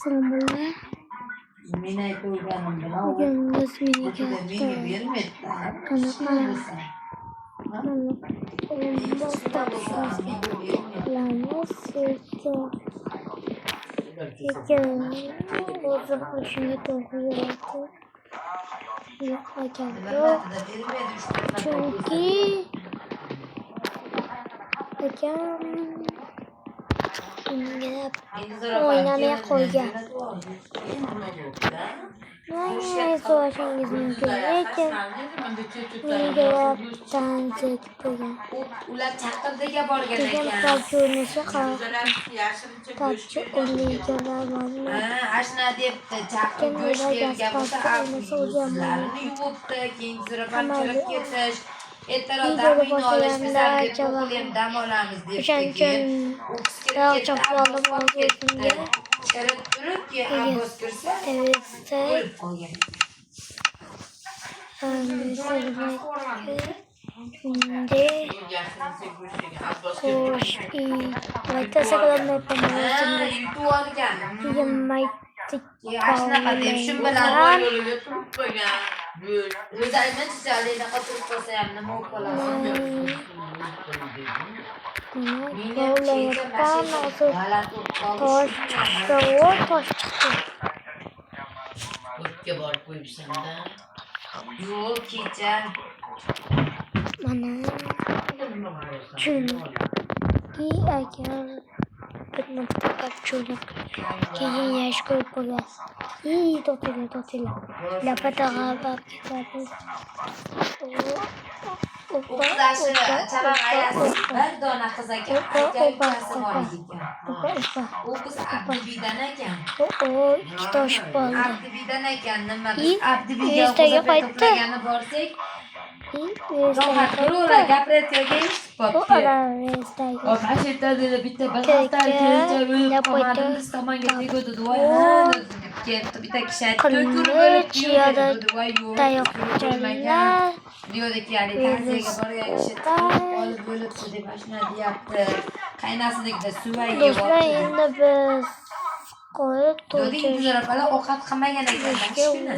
Salom bolalar. Men aytganimda Bugun biz menga minigacha bermaydi. anaqa olmos topishimiz qilamiz. Lekin o'zim qilishimga to'g'ri keladi. Yo'q, akam yo'q. Chunki akam unga o'ynamay qo'ygan. Nima so'rashingiz mumkin, lekin Minigapdan zerikib qo'ygan. Ular chaqirdiga borgan Degan ekan. PUBG o'ynasa, PUBG o'ynayvermayman. Ha, ashna debdi, chaqir Keyin go'sht ular bergan bo'lsa, PUBG o'ynasa o'zi ham yuzlarini yuvibdi, keyin zirapar Mayli. kirib ketish. Ertaroq Videoni dam olish, bizlar boshlaganda deb javob. o'qilib dam olamiz debdi. O'shaning Keyin uchun u qiz kirib Yo'q, ketdi, chopib Abbos oldim qolib o'z ketdi. o'zimga. Kirib turib, keyin Keyin Abbos kirsa, televizorda o'lib qolgan. Shunday xo'sh, mayda saqlamayapman Ha, o'zimga. yutib olgan. Keyin mayda Keyin shunaqa deb shu bilan o'zi aytmanchi, anaqa turib qolsa ham nima bo'lib qoladi? Kovlayapman hozir, G'alati bo'lib qoldi. tosh chiqdi, o tosh chiqdi. O'tga borib qo'yibsan-da. Yo'q, kecha. Mana, chunki agar bir marta PUBG o'ynab keyin yash ko'rib qo'yadi. Ii, to'xtanglar, to'xtanglar. Lapataga olib ketadi. U qiz ashi chavang ayasi bir dona qiz ekan, Opa, aka opa, ukasi bor opa. ekan. Opa, opa. U qiz Abdubidan ekan. O, ikkita oshib qoldi. Abdubidan ekan, nima I, biz Abdubiga ertaga g'o'zapoya qaytdi. to'plagani borsak, I, ertaga rohat birovlar qaytdi. gapirayotganga eshitib Bu qolibdi. ana ertaga. Opa, shu yerda dedi, bitta bir Kaka, hafta kelincha o'lib lapayda. qolmadim, biz tomonga teguvdi, voy, O. ha, deb ketdi. Bitta kishi aytdi, Qilmich ko'rib o'libdi, yo'q yoda dedi, voy, yo'q, ko'rmagan. tayoqchalar. Deyordiki, ya'ni ta'ziyaga borgan kishi tiqilib qolib o'libdi deb ashuna deyapti. Qaynasinikida suvay Do'stlar, yeyapti. endi biz qo'yib Deydi, Intizor opalar ovqat qilmagan ekan to'ldirishga shu kuni.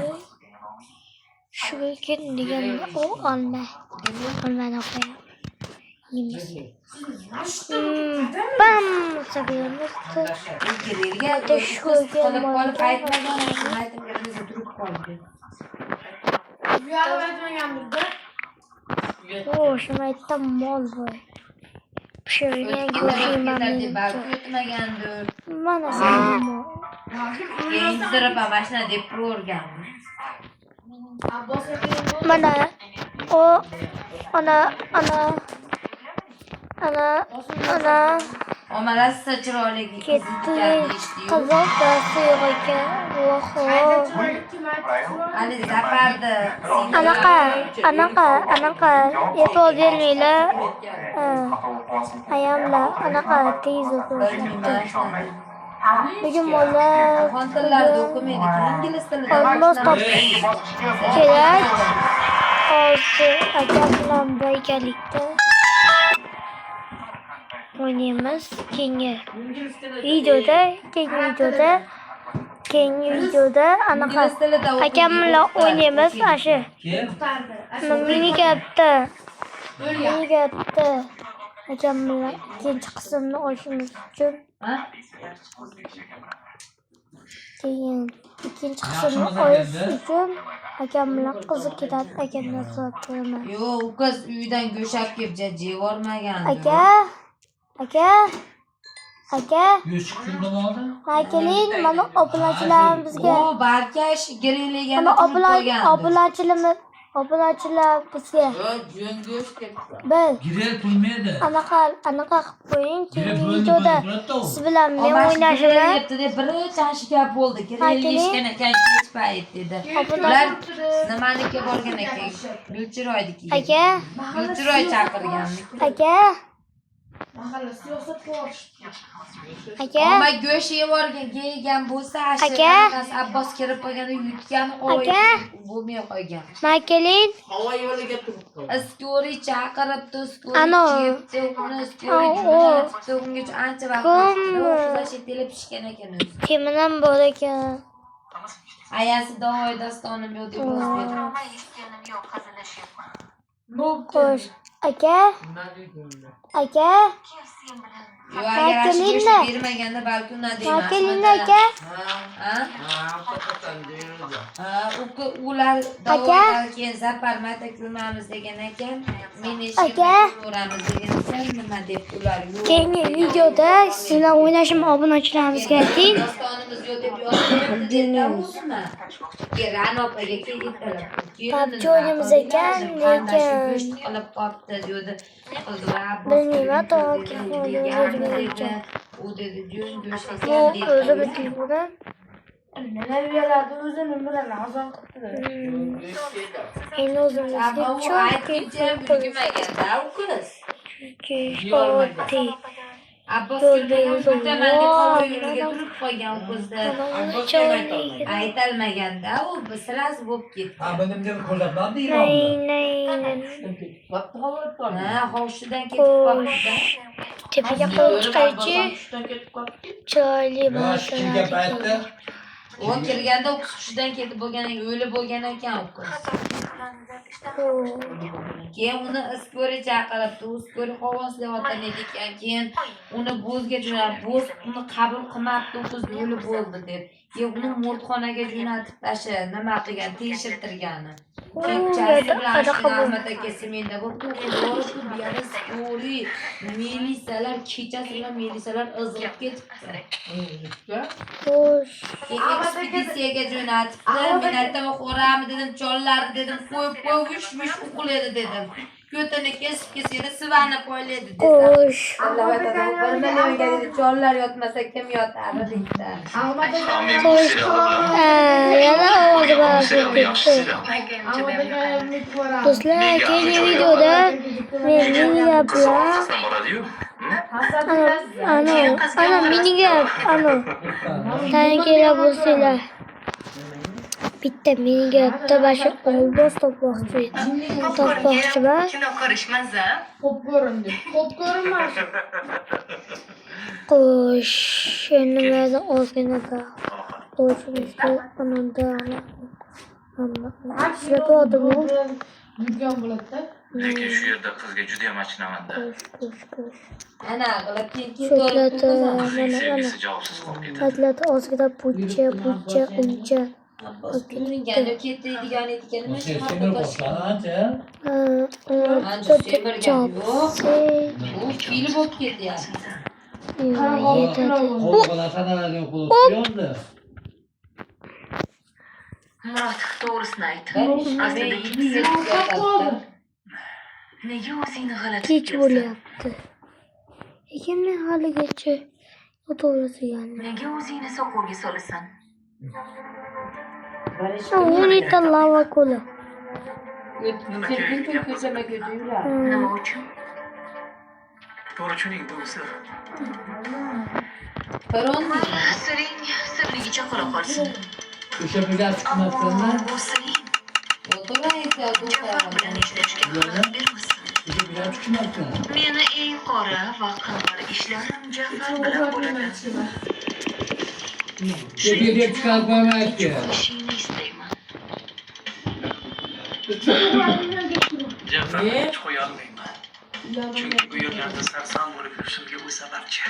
Shuga degan u olma. Olmani qo'yamiz. Yeymiz. Bam! Saklaymiz. Kirerga Bitta ko'z shuga tiqilib qolib molga aytmagan, aytib turib qoldi. Uyalib aytmagandir-da. Xo'sh, mayda mol bu. Pishirilgan go'sht O'tgan deb menimcha. balki o'tmagandir. Mana sen mol. Keyin Intizor opa mashina deb turavergan. Abbos aka Mana o ana ana ana ana Omalasi chiroyli qiz ketdi. ekan deyishdi-yu. Qizil dasti yo'q ekan. Voho. Kim aytdi? Hali Zafarni Anaqa, anaqa, anaqa e'tibor bermanglar. Ha, Ayamlar anaqa tez o'qishyapti. Bugun bolalar Afg'on tillarida o'qimaydi, ingliz tilida. olmos topish kerak. Hozir akam bilan birgalikda o'ynaymiz. Keyingi videoda, keyingi videoda anaqa Ingliz tilida o'qiydi. akam bilan o'ynaymiz shu. Kim? Minigapda minigapda akam bilan ikkinchi qismni olishimiz uchun Ha? keyin ikkinchi qismni olish uchun akam bilan qizi ketadi, akamdan so'rab ko'raman. Yo'q, u qiz uydan go'sht olib kelib jevormagan. Aka, aka, aka, Go'sht kimdan oldi? ha, keling, mana obunachilar bizga. U barkash girilligani Mana turib obuna qo'ygan. obunachilarimiz, obunachilar bizga bir Girel pulmaydi. anaqa anaqa qilib qo'ying, Girel keyingi bo'ldi videoda bo'ladi u. siz bilan men o'ynashimni debdi deb bir chashi gap bo'ldi. Ha, Girel keling. yeyishgan ekan kech payt dedi. Obuna- Ular nimaniki borgan ekan? Gulchiroynikiga. Aka, Gulchiroy chaqirgan. aka. Mahalla siyosat qilyapti. Aka, Omma go'sht yevorgan, yegan bo'lsa, Aka. Abbos Abbos kirib qolganda yutgan qo'y. Aka. Bo'lmay qolgan. Makelin. Havo yo'liga turibdi. Iskori chaqiribdi, iskori Ano. chepdi, uni iskori O, o. jo'natibdi, ungacha ancha vaqt Kim? o'tdi. O'sha chet pishgan ekan o'zi. Teminam bor ekan. Ayasi Davoy dostonim yo'q deb yozib berdi. Xo'sh, aka, Nima deydi unda? aka, Yo'q, agar shu Makelin go'shtni bermaganda balki undan demasmidi. Makelin aka. Ha? Ha, haqiqatan deydi. Ha, ular Davoydan keyin Zafar marta ko'mamiz degan ekan. Men Aka. eshigimda ko'ramiz degan ekan. Nima deb ular yo'q. Keyingi videoda sizlar o'ynashim obunachilarimizga ayting. Dostonimiz yo'q deb yozibdi dedilar o'zimi? Keyin Ra'no opaga keyin ertalab PUBG o'ynaymiz ekan, lekin- go'sht qilib qolibdi dedi. Bilmayman, to'g'ri o'zim U dedi, jo'n go'sht Bu ekan dedi. o'zim telefonim. Nima beradi o'zini bilan azon qilib. Endi o'zimizga Ammo u cho'nki aytguncha ham ulgurmaganda u qiz. oddiy. Abbos Yo'l kirmagan berdi. o'taman deb havo Voy, yo'liga mana- turib qolgan u qizni. Aytolmaganda u sirasi bo'lib ketdi. Ha, benim de ko'rsatmadi Nay İran'da. nay nay. Qolibdi, havo qolibdi. Ha, hovshidan ketib qolibdi. Xo'sh. Tepaga qo'yib chiqaychi. Tushdan ketib qolibdi. Chiroyli Ya shu kirgan paytda U kirganda u qiz hushidan ketib bo'lgan, o'li bo'lgan ekan u qiz. Keyin uni iskori chaqiribdi. U iskori havoslayotgan ekan. Keyin uni bo'zga jo'natib, bo'z uni qabul qilmabdi, u qiz o'li bo'ldi deb. Keyin uni murdxonaga jo'natib tasha nima qilgan, tekshirtirgani. Kechasi bilan Anaqa bu. Ahmad aka semenda bo'libdi. U qiz boribdi, bu yerda iskori milisalar kechasi bilan milisalar izg'ib ketibdi. Xo'sh. Keyin ekspeditsiyaga jo'natibdi. Men aytdim, "Xo'rami" dedim, "Chollarni" dedim, "Qo'yib qo'y, vish vish uxlaydi" dedim. Ko'tini kesib kesadi, sivani poylaydi desam. Xo'sh. Allah aytadi, "Bir millionga" dedi, "Chollar yotmasa kim yotadi" deydi. Ahmad aka Xo'sh. Yana ovozi baland bo'lib ketdi. Ahmad aka ko'ramiz. Do'stlar, keyingi videoda men miniga bilan ana ana miniga ana tayinkilar bo'lsanglar. Bitta miniga bitta bashi olmos topmoqchi. Topmoqchiman. Kino ko'rishmaz a? Xo'p ko'rindi. Xo'p ko'rinmas. Xo'sh, endi mana ozgina da qo'shimizga ananda ana shunaqa bu. Yurgan bo'ladi-da. Lekin shu yerda qizga judayam achinamanda. Xo'sh, xo'sh, xo'sh. Ana qilib keyin Cho'klata, ketib mana Qizning mana. sevgisi javobsiz qolib ketadi. Tatlata ozgina puncha, puncha, uncha. Ko'ringanda ketdi degan ekan. Nima shu Semir boshlanadi ancha. Ancha semirgan yo'q. Chopsi. U fil bo'lib ketyapti. Yetadi. Qo'l qo'lasana qo'l yozdi. Murod, to'g'risini ayt. Bir Aslida yetib yotadi. Nega o'zingni g'alati Kech tutyapsan? bo'lyapti. Lekin men haligacha yotaverasigan. Nega o'zingni soqovga solasan? 10 ta lava ko'li. Kun ko'chama-ko'cha yuradi. Nima uchun? To'g'ri tushuning, bu sir. Biron Siring sirligicha qola qolsin. O'sha birga chiqmasdan Bu siring o'tiraydi, Jafar bilan ishlashga xalaqit bermasin. o'sha birga chiqmasdan. Meni eng qora va qing'ir ishlarim Jafar bilan bo'ladi. Tepaga deb chiqarib qo'ymayapti. Ishingni istayman. Jafarni hech qo'ya olmayman. Chunki bu yerlarda sarson bo'lib yurishimga u sababchi.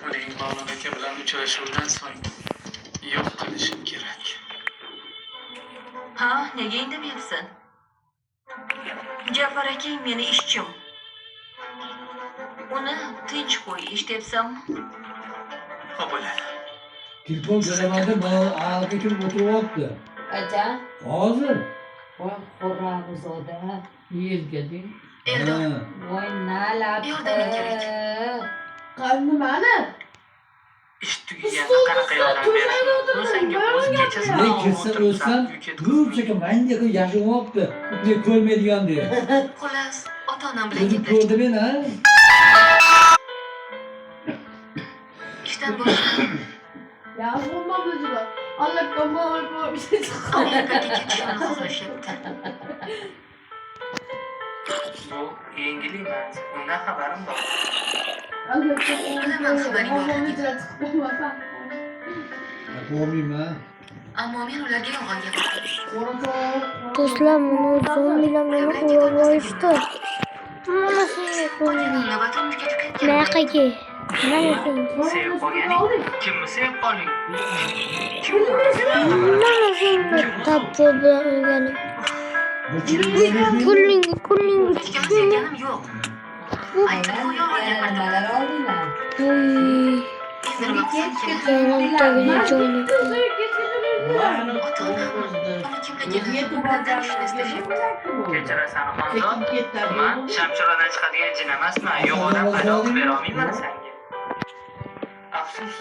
Uning Mavlon aka bilan uchrashuvdan so'ng yo'q qilishim kerak. Ha, nega indamayapsan? Jafar akang meni ishchim. Uni tinch qo'y, eshityapsanmi? Xo'p bo'ladi. Telefon jo'namadi, mana anaqa kirib o'tirib olibdi. Qachon? Hozir. Voy xo'ramizoda. Eldor, Ha. Voy nalabdi. Yordaming kerak. Nimani? Ish tugaganda qanaqa yordam berish mumkin? Senga o'zi kechasi Ne kirsa o'lsam, ko'pchaka manga qilib yashab olibdi. Ne ko'rmaydigan deb. Xullas, ota-onam bilan O'zim gaplashdim. ko'rdim men ha. Bolalikdan boshlab Ya bo'lmadi juda. Alloh tomon bir şey chiqdi. Amerikaga ketishimni xohlashyapti. Bu yengil emas. Undan xabarim bor. Alloh Bilaman xabaring bor. tomon chiqib bo'lmasa. Bo'lmayman. Ammo men ularga yolg'on gapirdim. Do'stlar, mana zombilar meni urib olishdi. Mana senga qo'ydim. Qolganimni va turmushga chiqayotganimni Naqaga? Mana senga. Sevib qolganing? Kimni sevib qolding? Kim u? Mana senga topib bilan urganim. Pulingga, pulingga Hech kimni sevganim yo'q. Aytdim-ku yolg'on gapirdim. Nimalar oldinglar? Uy, Endi nima qilsam kerak? yarim tagini joyini. Ota-onam uni kimligini tanishni istashyapti. Kechirasan, Xonzod. Man shamchiroqdan chiqadigan jin emasman. Yo'q odam paydo qilib bera olmayman senga. Afsus.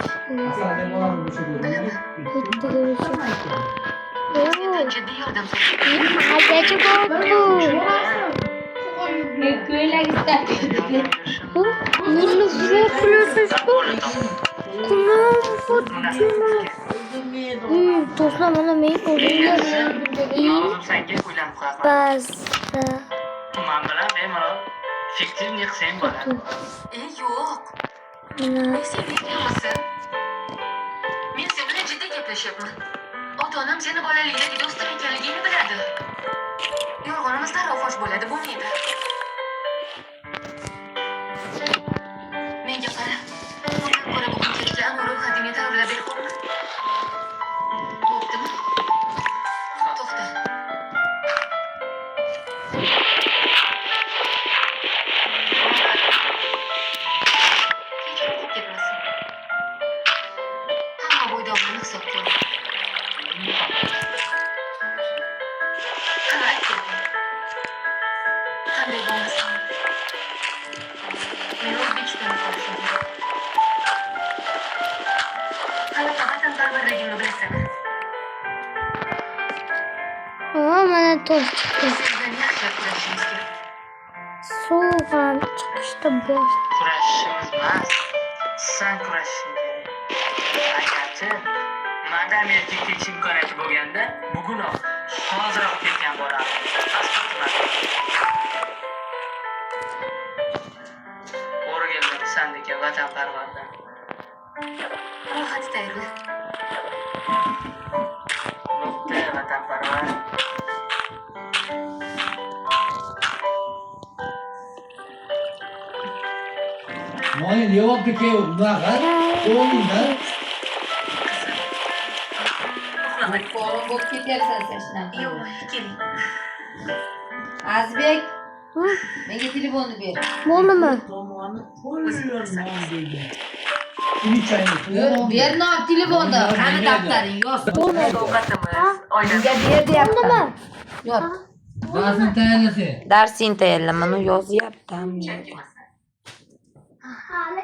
Mendan jiddiy yordam so'rashdi. Adachi bo'ldi. Ko'ylak istab Bu nurli vurib Kunum Fatima. Do'stlar, mana men o'zimga O'zim senga uylanib qo'yaman. ba'zi Man bilan bemalol fiktivniy qilsang bo'ladi. E, yo'q. mana Men sevmayapmanmi? Men sen bilan jiddiy gaplashyapman. Ota-onam seni bolalikdagi do'stim ekanligingni biladi. Yolg'onimiz darrov fosh bo'ladi, bo'lmaydi. Menga qara. Undan ko'ra bugun kechga anu ro'yxatingni tayyorlab ber, xo'pmi? Bo'ptimi? To'xta. Hech kim qolib ketmasin. Hamma bo'ydog'ini hisobga ol. Qani aytgin. Qanday bo'lmasin. Men O'zbekistonda qolishim kerak. Qanaqa vatanparvarligimni bilasan. Aa, mana tosh chiqdi. Sen bilan yaxshilab kurashishimiz kerak. Suv ham chiqishda bosh. Kurashishimiz emas, san kurashishing kerak. Agarchi manda Amerikaga ketish imkoniyati bo'lganda, bugunoq, hoziroq ketgan bo'lardim. Pasportim O'rgandim sandek vatanparvardan. Ro'yxatni tayyorla. Bo'pti, vatanparvar. Nonni yeyapti ki unaqa o'ldi. Uxlamading. Qo'lim bo'lib ketyapsan sen shunaqa. Yo'q, keling. Azizbek, Hı? menga telefonni ber. Bo'ldimi? Tomoni to'la non degan. Ber non telefonni. Qani daftaring, yoz. Ovqatimiz, oilamiz. Unga ber deyapman. Bo'ldimi? Yoz. Darsini tayyorlasa. Darsing tayyorla, mana yozyapti hamma yerda. Hali